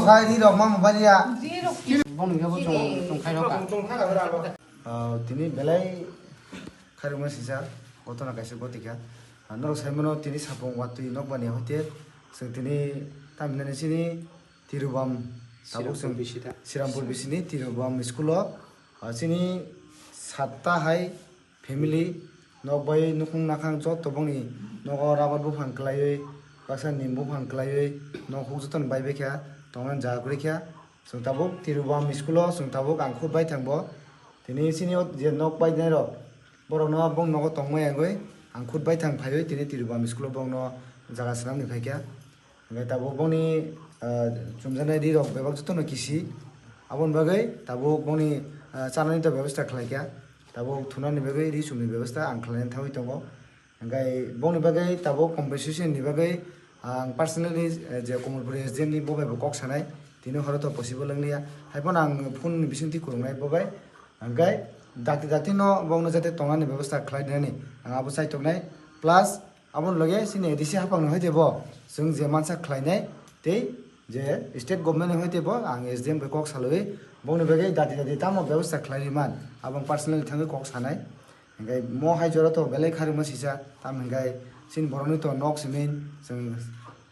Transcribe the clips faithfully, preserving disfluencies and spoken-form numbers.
Hai ri rok ma mobile ya. Bono khe bo chwng, chwng khai rok ka. Ah, tini belai khairokma sisa, gotona kaisa goti kha. Ah, norok sai mano tini sapung watwi nokbani hoite chwng tini tamhinani chini Tirubam tabuk Srirampur chwng bisita. Srirampur bisini Tirubam school o, ah, chini satta hai family nok bai nukhung nakhang joto bongni nogo rabar buphang kwlaiwi, baksa nim buphang kwlaiwi, nok huk jotono bai bai kha, tongnani jaga kwrwi kha. Chwng tabuk Tirubam school o chwng tabuk ang khut bai thang bo. Tini chini o je nok bai nai rok, borok no bong nogo tongmai yangwi ang khut bai thang phaiwi tini Tirubam school o bong no jaga swnam ni phai kha. Hingke tabuk bongni, ah, chumjaknai ri rok bebak jotono kisi. Aboni bagwi tabuk bongni, ah, chanani to bebasta khlai kha. Tabuk thunani bagwi ri chumni bebasta ang khlaina thangwi tongo. Hingke bongni bagwi tabuk compensation ni bagwi ang personally, eh, je Komolpuri S D M ni bo bai bo kok sanai. Tini horo to possible wng liya. Hai phano ang phone ni bisingtwi kwrwngnai bo bai. Hingke dakti dakti no bongno jate tongnani bebasta khlai dinani ang abo chai tongnai. Plus Aboni loge chini A D C haphang ni hoite bo chwng je mansa khlainai tei je state government ni hoite bo ang S D M bai kok salwi bongni bagwi dati dati tamo bebasta khlai man abang personally thangwi kok sanai. Hingke mo hai jora to belai kharima sisa tam hingke chini borokni to nok simi chwng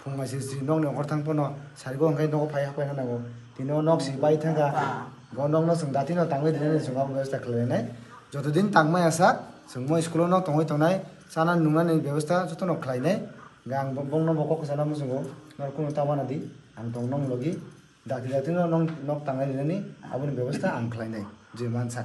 phung mai sisi nokni okhor thang phano sarigo hingke nogo phai hapai nango tini o nok si bai thangkha bo nokno chwng dati no tangwi rinani chwng abo bebasta khlainai joto din tangmaya sak chwng mo school o nok tongwi tongnai. Chana nungnani bebasta jotono khlainai. Hingke ang bo-, bongno bo kok sana muchungo, norok kunu ta wana di, ang tong nong logi, dakti dakti no nong nok tangnai rinani, aboni bebasta ang khlainai, je mansa.